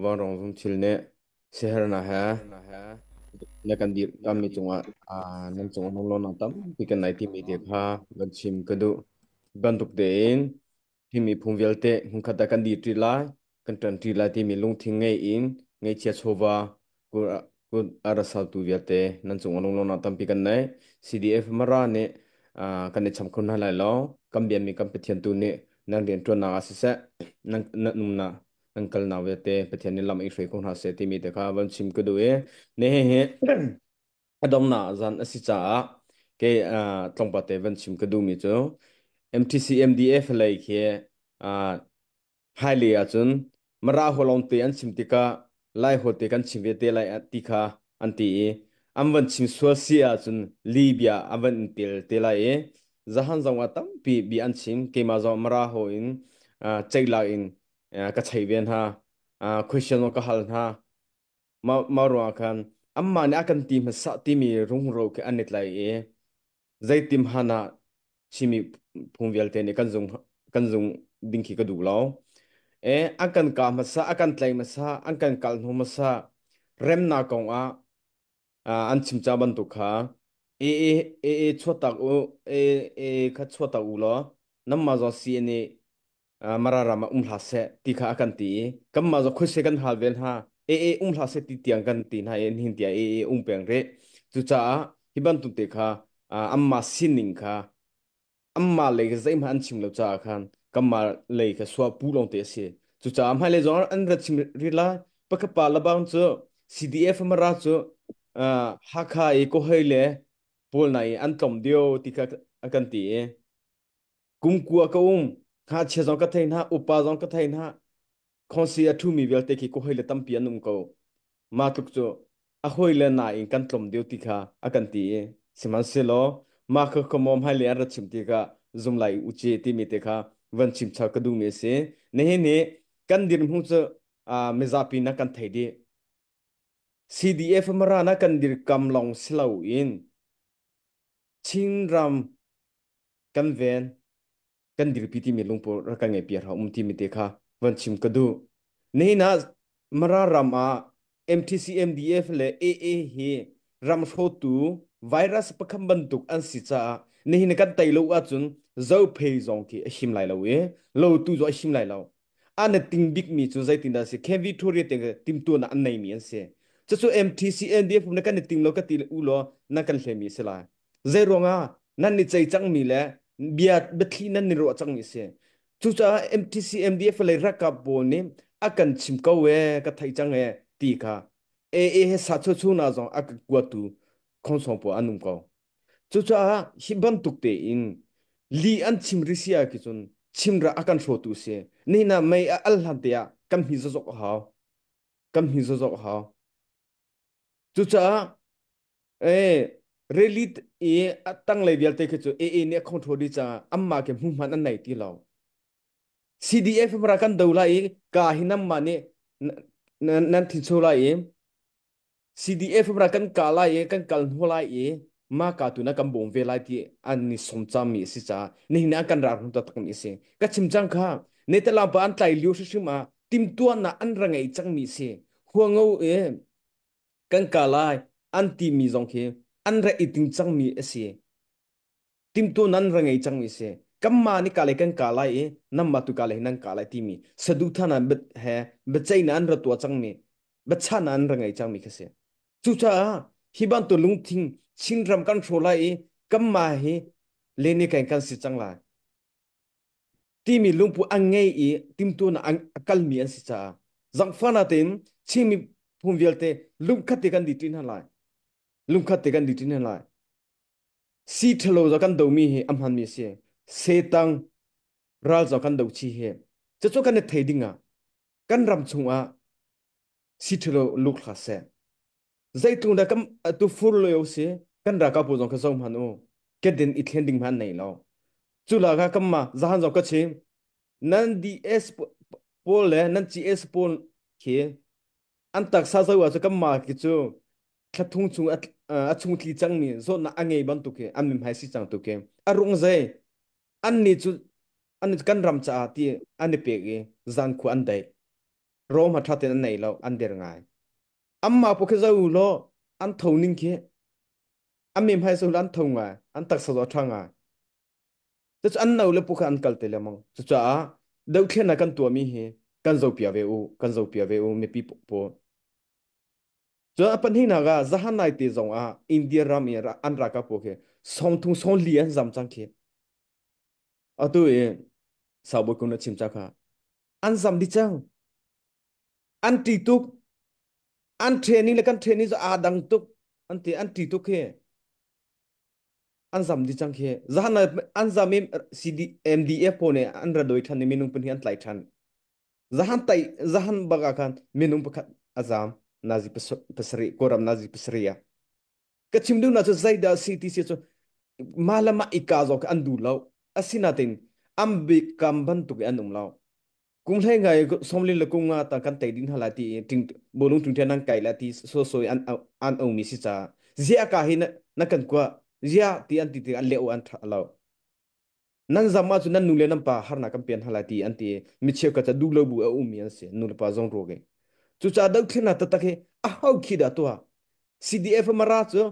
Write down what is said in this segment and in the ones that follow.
Vanrong zung thil nih siaherhnak he na kan dirkammi cungah nan cungah lunglawmhnak tampi kan nei timi te kha van chim ka duh. Bantuk tein hi miphun vialte hmunkhat ah kan dirṭi lai, kan ṭanṭi lai timi lungthin ngei in ngeihchia chawva kut a ra saltu vialte nan cungah lunglawmhnak tampi kan nei. CDF Mara nih kan i cham kho hna lai lo. Kan biami kan Pathian tu nih nan rianṭuannak ah siseh, nan nan umnak nan kalnak vialte Pathian nih lam in hruai ko hna seh timi te kha van chim ka duh i nihin hi a donghnak zan a si caah kei tlawmpal te van chim ka duhmi cu MTC MDF lei khi hmailei ahcun Mara holong te an chim tikah Lai holh te kan chim ve te lai ti kha an ti i an van chim sual si ahcun Libya an van in tel te lai i zahan zong ah tampi bia an chim. Keimah zong Mara ho in ceilak in ka chei ve hna, question zong ka hal hna. Mah ruangah khan anmah nih a kan ti hmasa timi rungro khi an i tlai i zeitim han ah Chinmi phung vialte nih kan zung ding khi ka duh lo. E, an kan kah hmasa, a kan tlaih hmasa, an kan kal hnu hmasa, remnak kong ah an chim ca bantuk kha e e e e chuahtak u e e kha chuahtak u law nanmah zong CNA Mara ram ah um hlah seh ti kha a kan ti i kanmah zong khuaise kan hal ve hna. E e um hlah seh ti tiang kan ti hna i nihin tiah e e um peng rih. Cucaah hi bantuk te kha anmah sining kha anmah lei kha zeihmanh an chim lo caah khan kanmah lei kha suah pu lawng te a si. Cucaah hmailei zong an ra chim rih lai. Pakhat pa lebang cu CDF Mara cu Hakha i Kawhei le pawl na i an tlawm dio ti kha a kan ti i kumkua ka um. Ngakchia zong ka thei hna, upa zong ka thei hna. Khawngsi a ṭhumi vialte khi ka hawile tampi an um ko. Mah tluk cu a hawile nain kan tlawm deuh ti kha a kan ti i sihmanhsehlaw mah kha khuamaw hmailei an ra chim tikah zum lai u ci timi te kha van chim chap ka duhmi a si. Nihin hi kan dirhmun cu mizapi na kan thei dih. CDF Mara na kan dirkam lawng si loin Chinram kan ven kan dirpi timi lungput rak kan ngeihpi a um timi te kha van chim ka duh. Nihin ah Mara ram ah MTC MDF le AA hi ram hrawtu virus pakhat bantuk an si caah nihin kan tei lo ahcun zophei zong khi a him lai lo i lotu zong a him lai lo. An ting bikmi cu zeitindah a si? Camp Victoria te timtuahnak an neimi an si. Cucu MTC NDF na kan i ting lo ka ti u law nan kan hlemi a si lai. Zei ruangah nan i cei cangmi le bia biathli nan ni ruah cangmi si. Cucaah MTC MDF lei ralkap pawl nih a kan chim ko e ka thei cang e ti kha AA he sa chu chu na zong a ka kuatu khongsong pawl an um ko. Cucaah hi bantuk tein li an chim ri si ah khi cun chimra a kan hrawtu si. Nihin ah mei a al hlan te ah kan hmi zokzok a hau. Kan hmi zokzok a hau. Cucaah rili i a tanglei vialte khi cu AA nih a control dih caah anmah khi hmuhman an nei ti lo. CDF ra kan do lai i ka hi nanmah nih nan thincho lai i CDF ra kan kah lai i kan kal hnu lai i mah ka tu na kan bawm ve lai ti an ni som cangmi a si caah nihin ah kan rak hnu taktakmi a si. Ka chim cang kha Netalang pa an tlai lio hrimhrim ah timtuahnak an ra ngei cangmi a si. Huango i kan ka lai an timi zong khi an ra i ting cangmi a si. Timtu nan ra ngei cangmi a si. Kanmah nih ka le kan ka lai i nanmah tu ka le nan ka lai timi saduhthah he biaceihnak an ra tuah cangmi biachahnak an ra ngei cangmi khi si. Cucaah hi bantuk lungthin Chinram kan hrawh lai i kanmah hi leni kan kan si cang lai. Timi lungpu an ngei i timtunak a kalmi an si caah zangfahnak tein Chin miphun vialte lungkhat te kan dih ṭi hna lai. Lungkhat te kan dih ṭi hna lai. Si ṭhalo za kan domi hi a hmanmi a si. Setang ral za kan do chi hi. Cucu kan i thei ding ah kan ram chungah si ṭhalo luk hlah seh. Zeitlung dah kan tu fur lio si kan ralkap pawl zong kha zoh hmanh u. Kedin i thlen ding hmanh an nei lo. Cu la kha kanmah zahan zong ka chim. Nan DS pawl le nan CS pawl khi an taksa zoh ah cu kanmah khi cu thlathung chung a chung tli cangmi zawtnak a ngei bantuk khi an mimhai si cang tu khi a rung zei an ni cu an kan ram caah ti an i pek i zan khua an daih. Rom ha thatin an nei lo an der ngai amma pu khi zo lo an tho ning khi an mem hai so an tho ngai an taksa zo tha ngai cu an no le pu kha an kal te le mang cucaah dothlen kan tuahmi hi kan zo pia ve u kan zo pia ve u mipi po cun a pahnihnak ah zahan nai te zong ah India ram i an ralkap pawl khi song thung song li an zam cang khi atu i saubawi kum na chim cha kha an zam di cang an ṭi tuk an training le kan training cu aa dang tuk an ti an ṭi tuk khi an zam di cang khi zahan an zam i CD MDF pawl nih an ra doi ṭhan i minung pahnih an tlai ṭhan zahan tai zahan bak ah khan minung pakhat a zam nazi pasarih kawlram nazi pasarih ah ka chim duhnak cu zeidah si ti si cu mah le mah i ka zawk an duh lo asinain an biakam bantuk in an um lo kung hlei ngai somlin le kung nga ta kan tei din hala ti ting bolung tung nan kai la ti so so an an omi si cha zia ka hi na kan kwa zia ti an ti ti an leu an tha lo nan zam ah cun nan nu le nan pa harnak kan pian hala ti an ti mi cheu ka cha du lo bu a ummi an si nu le pa zong ruak i cucaah dothlennak taktak hi a ho khi dah tuah CDF mara cu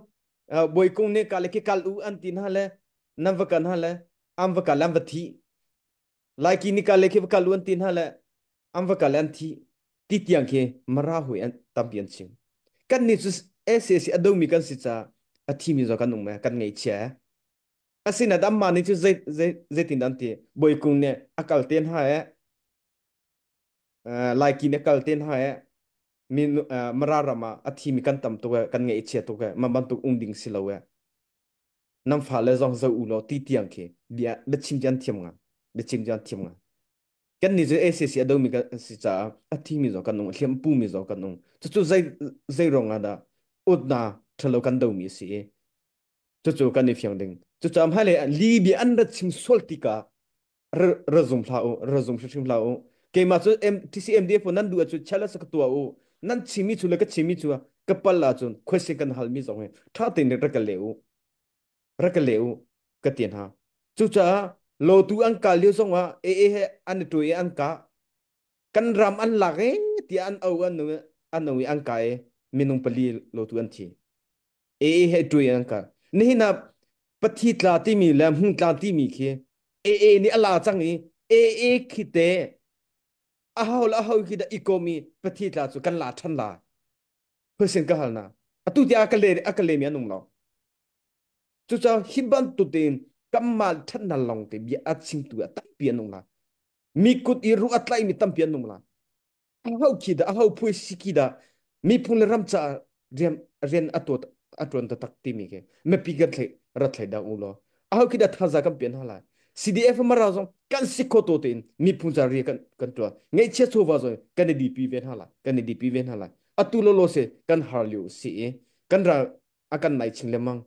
boi kung ne ka le ki kal u an ti hna le nan va kan hna le an va kal an va thi laiki ni ka le khi va kal u an ti hna le an va kal an thi ti tiang khi mara hui an tampi an chim kan ni cu SAC a domi kan si ca a thimi zo kan um kan ngei chia Asinain amah nih cu zeitin dah an ti? Bawikung nih a kal te hna i Laiki nih a kal te hna i mi Mara ram ah a thimi kan tam tuk e, kan ngaih chia tuk e, mah bantuk um ding si lo e. Nan fale zong zoh u law ti tiang khi bia biachim cu an thiam nga. Biachim cu an thiam nga. Kan nih cu ACC a domi kan si caah a thimi zong kan um, a hliam pumi zong kan um. Cucu zei zei ruang ah dah utna ṭhalo kan domi a si i Cucu kan i fiang ding. Cucaah hmailei ah Libya an rat chim sual tikah ra zum hlah u, ra zum hrimhrim hlah u. Keimah cu TCMDF nan duh ahcun challenge ka tuah u. Nan chimmi cu le ka chimmi cu ka pal ahcun question kan halmi zong hi ṭha tein rak ka leh u. Rak ka leh u ka ti hna. Cucaah lotu an kal lio zongah AA he an i ṭuai i an kah. Kan ram an lak e tiah an au an an au i an kai minung pali lotu an thi. AA he ṭui an kal. Nihin ah pathi tla timi le hmung tla timi khi AA nih a la cang i AA khi te a ho le a ho khi dah i kom i pathi tla cu kan la ṭhan la. Huisin ka hal na. Atu tiah a ka le a ka lemi an um lo. Cucaah hi bantuk tein kanmah ṭhatnak lawng te bia a chimtu a tampi an um la. Mi kut i ruh a tlaimi tampi an um la. Aho khi dah aho phui si khi dah miphun le ram caah rian rian a tuat a tuan taktak timi khi mipi kan thlei rat thlei dang u law aho khi dah thaza kan pian hna lai CDF mara zong kan si kho to tein miphun ca ria kan kan tuan ngeihchia chawva zong kan i DP ve hna lai kan i DP ve hna lai atu lo lo se kan har liu si i kan ra a kan nai ching lemang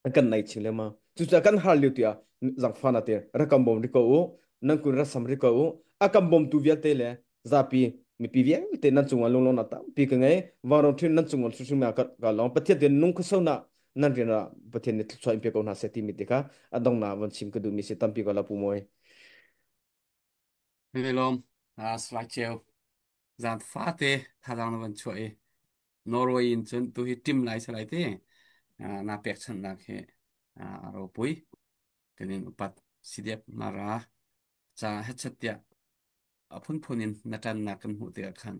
an kan nai chin lema cucaah kan har lio tiah zangfa na te rakam bom ri ko u nan kun rasam ri ko u akam bom tu vialte le zapi mipi vialte nan cungah lunglong na tampi ka ngei vanrong thin nan cungah hrimhrim ka ka long pathian te nung khuso na nan rian ah pathian nih thluachuah in pe ko hna seh timi te kha adong na von chim ka duh mi si tampi ko la pu moi Lom slide cheu zan fate thazang na van chuah i Norway in cun tu hi tim lai salai te na pekchanhnak hi a ropui kan in upat CDF mara ca hetchat tiah a phunphun in na ṭannak kan hmuh tikah khan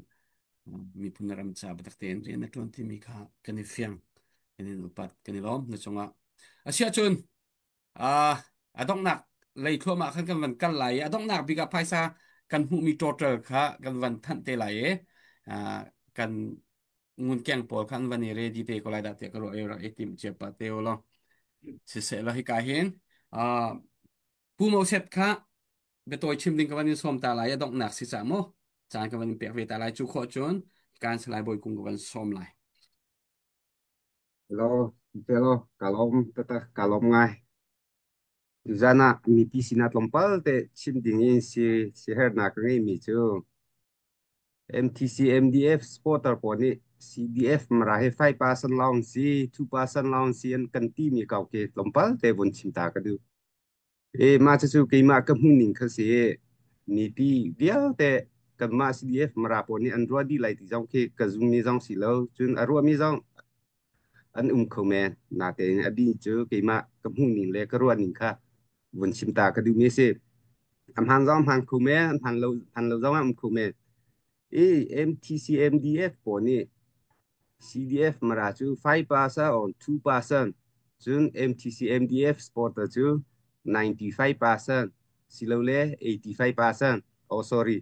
miphun ram ca biatak tein rian na ṭuan timi kha kan i fiang kan in upat kan i lawm na cungah asiah cun A donghnak lei thluahmah khan kan van kal lai i a donghnak bik ah phaisa kan hmuhmi total kha kan van thanh te lai i kan ngunkeng pawl kha an van i ready te ko lai dah tiah ka ruah i rak i timh cia pah te u law. Siseh law hika hin Pu Moses kha biatawi chim ding ka van in sawm ta lai a donghnak si cah mu caan ka van in pek ve ta lai cu khawh cun kan Salai Bawi Kung ka van sawm lai. Hello, hello, ka lawm taktak, ka lawm ngai. Tuzan ah mipi sinah tlawmpal te chim ding in si siaherhnak ka ngeimi cu MTC MDF supporter pawl nih CDF Mara hi 5% lawng si, 2% lawng si an kan timi ko khi tlawmpal te vun chim ta ka duh. E mah cucu keimah ka hmuhning kha si i mipi vialte Kanmah CDF Mara pawl nih an ruah dih lai ti zong khi ka zum mi zong si lo. Cun a ruah mi zong an um kho men. Natein a bi cu keimah ka hmuh ning le ka ruah ning kha vun chim ta ka duh mi a si. A hmaan zong hmaan kho men, a hmaan lo zong ah um kho men. I MTC MDF pawl nih CDF Mara cu 5% or 2%, cun MTC MDF supporter cu 95% silole 85%, oh sorry,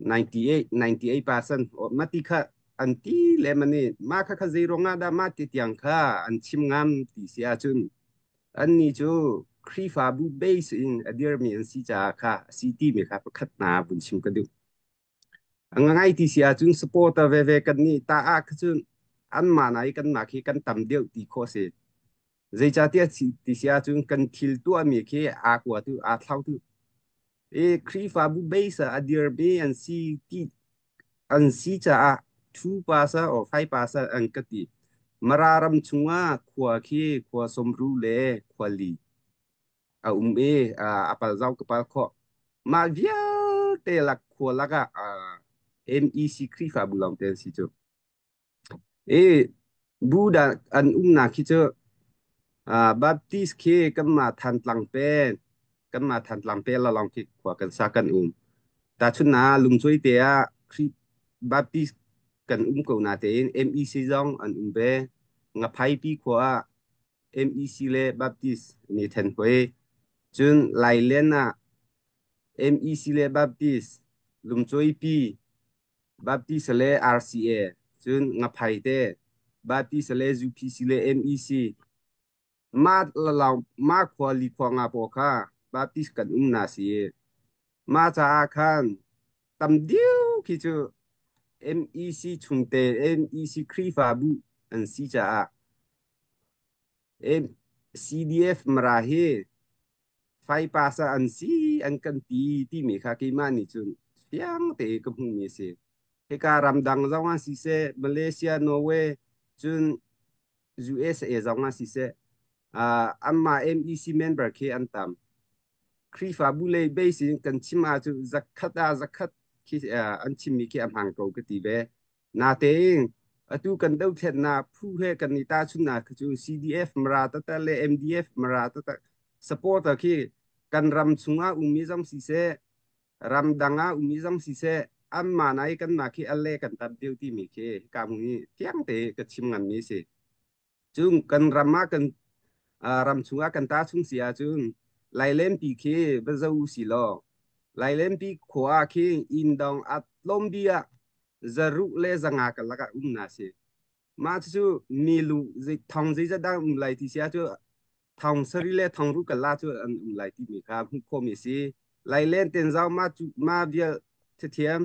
98 98% mati kha an ti le mani ma kha kha zei ruangah dah ma ti tiang kha an chim ngam ti si ahcun annih cu Khrihfabu base in a dirmi an si caah kha a si timi kha pakhat hna vun chim ka duh. A ngai ti si ahcun supporter veve kan nih ta ah kha cun anmah na i kanmah khi kan tam deuh ti khawh si. Zeicahtiah ti si ahcun kan thil tuahmi khi aa kua tu aa thlau tu. I Khrihfabu base ah a dirmi an si ti an si caah 2% or 5% an ka ti. Mara ram chungah khua khi khua 60 le khua li a um i a pal zau ka pal khawh. Mah vialte lak khua lakah MEC Khrihfabu lawng te an si cu. I bu dah an umnak khi cu Baptist khi kanmah Thantlang pen kanmah Thantlang pe lalong khi khua kan sa kan um. Tahchunhnak Lungcuai te ah Khrih Baptist kan um ko na tein MEC zong an um ve. Ngaphaipi khua ah MEC le Baptist an i then hoi. Cun Lailen ah MEC le Baptist, Lungcuaipi Baptist le RCA, cun Ngaphai te Baptist le UPC le MEC. Mah lalau mah khua li khua nga pawl kha Baptist kan um na si. Mah caah khan tam deuh khi cu MEC chungte MEC Khrihfabu an si caah CDF Mara hi Faipasa an si an kan ti timi kha keimah nih cun fiang te ka hmuhmi a si. Hika ramdang zong ah siseh, Malaysia, Norway, cun USA zong ah siseh, anmah MEC member khi an tam. Khrihfabu lei base in kan chim ahcun zakhat ah zakhat khi an chimmi khi a hmaan ko ka ti ve. Natein atu kan dothlennak phu he kan i tahchunhnak khi cu CDF Mara tata le MDF Mara tata supporter khi kan ram chungah ummi zong siseh ramdang ah ummi zong siseh anmah na i kanmah khi a le kan tam deuh timi khi hika hmun hi fiang te ka chim nganmi si. Cun kan ram ah kan ram chungah kan ta chung si ahcun Lailenpi khi va zo u si law Lailenpi khua ah khi inn dong a tlawm bi ah zaruh le zanga karlak ah um na si. Mah cu milu thong zeizat dah um lai ti si ahcun thong sarih le thong ru kala cu an um lai timi kha hmuh khawhmi a si. Lailen tenzau ma cu ma vial thiam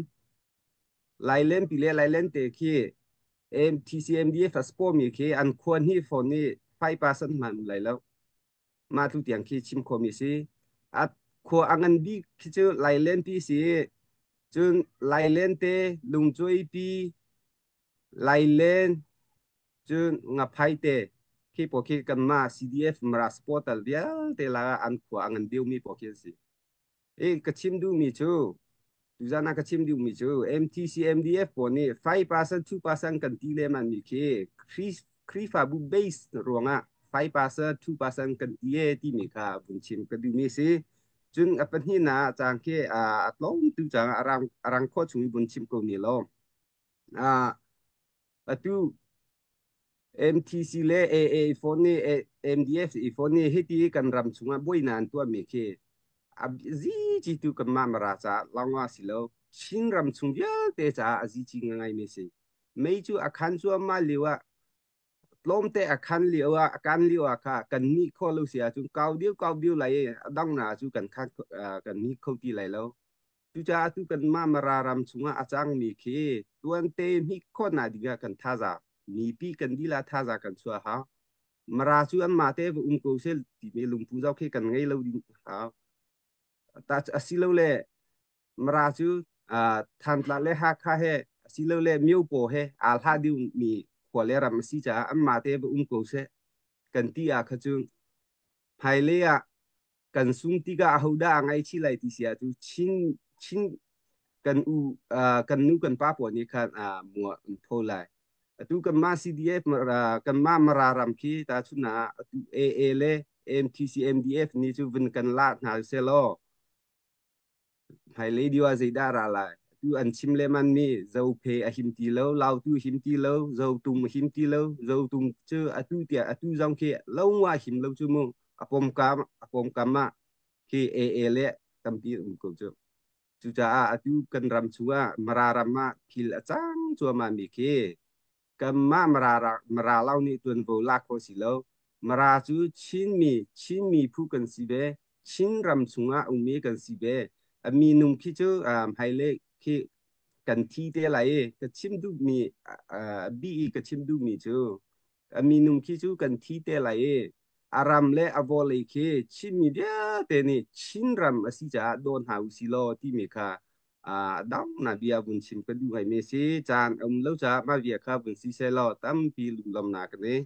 Lailenpi le Lailente khi MTCMDF a sport mi khi an khua hnih fawn i 5% hmanh um lai lo. Mah tu tiang khi chim khawhmi si. A khua a ngan bik khi cu Lailenpi si. Cun Lailente, Lungcuaipi, Lailen, cun Ngaphaite khi pawl khi kanmah CDF Mara supporter vialte la an khua a ngan deuhmi pawl khi an si. I ka chim duhmi cu tuzan ah ka chim duhmi cu MTC MDF pawl nih 5% 2% kan ti lehman mi khi Khrihfabu base ruangah 5% 2% kan ti e timi kha vun chim ka duhmi si. Cun a pahnihnak cang khi a tlawm tu cang a rang khawh chung i vun chim ko ni law. Atu MTC le AA phone nih MDF phone nih hiti kan ram chungah buainak an tuahmi khi a zici tu kanmah Mara caah lawng ah si lo Chin ram chung vialte caah a zici ngaingaimi a si. Mei cu a khan cuahmah lio ah tlawmte a khan lio ah a kan lio ah kha kan nih khawh lo si ahcun kau deuh kau deuh lai i a donghnak cu kan khan kan nih kho ti lai lo. Cucaah tu kanmah Mara ram chungah a cangmi khi tuante hmit khawhnak dingah kan thazaang mipi kan dila thazaang kan chuah hau. Mara cu anmah te va um ko seh timi lungpu zau khi kan ngei lo ding hau. Ta asilole Mara cu Thantlang le Hakha he asilole Myopaw he aa hlah dingmi khua le ram a si caah anmah te va um ko seh kan ti ah kha cun hmailei ah kan sung tikah ahodah a ngaihchih lai ti si ahcun Chin Chin. Kan u kan nu kan pa pawl nih khan mua an pho lai. Atu kan mah CDF kan mah Mara ram khi ta chun na atu AA le MTC MDF ni cu vun kan la hna se law hmailei dio ah zeidah ra lai? Tu an chim le man mi zo phe a him ti lo, lau tu him ti lo, zo tum him ti lo. Zo tum cu atu tia atu zong khi lo wa him lo chu mu apom kam apom kam ma khi AA le tampi um ko cu. Cucaah atu kan ram chungah Mara ram ah thil a cang cuahmah mi khi kanmah Mara Mara lau nih tuanvo lak khawh si lo. Mara cu Chinmi Chinmi phu kan si ve. Chin ram chungah ummi kan si ve. A minung khi cu hmailei khi kan thi te lai i ka chim duhmi bi i ka chim duhmi cu a minung khi cu kan thi te lai i a ram le a vawlei khi Chinmi vialte nih Chin ram a si caah daw hna usih law timi kha dang na bia vun chim ka duh ngai mi si. Caan um lo caah mah bia kha vun si seh law tampi lunglawmnak ka nei.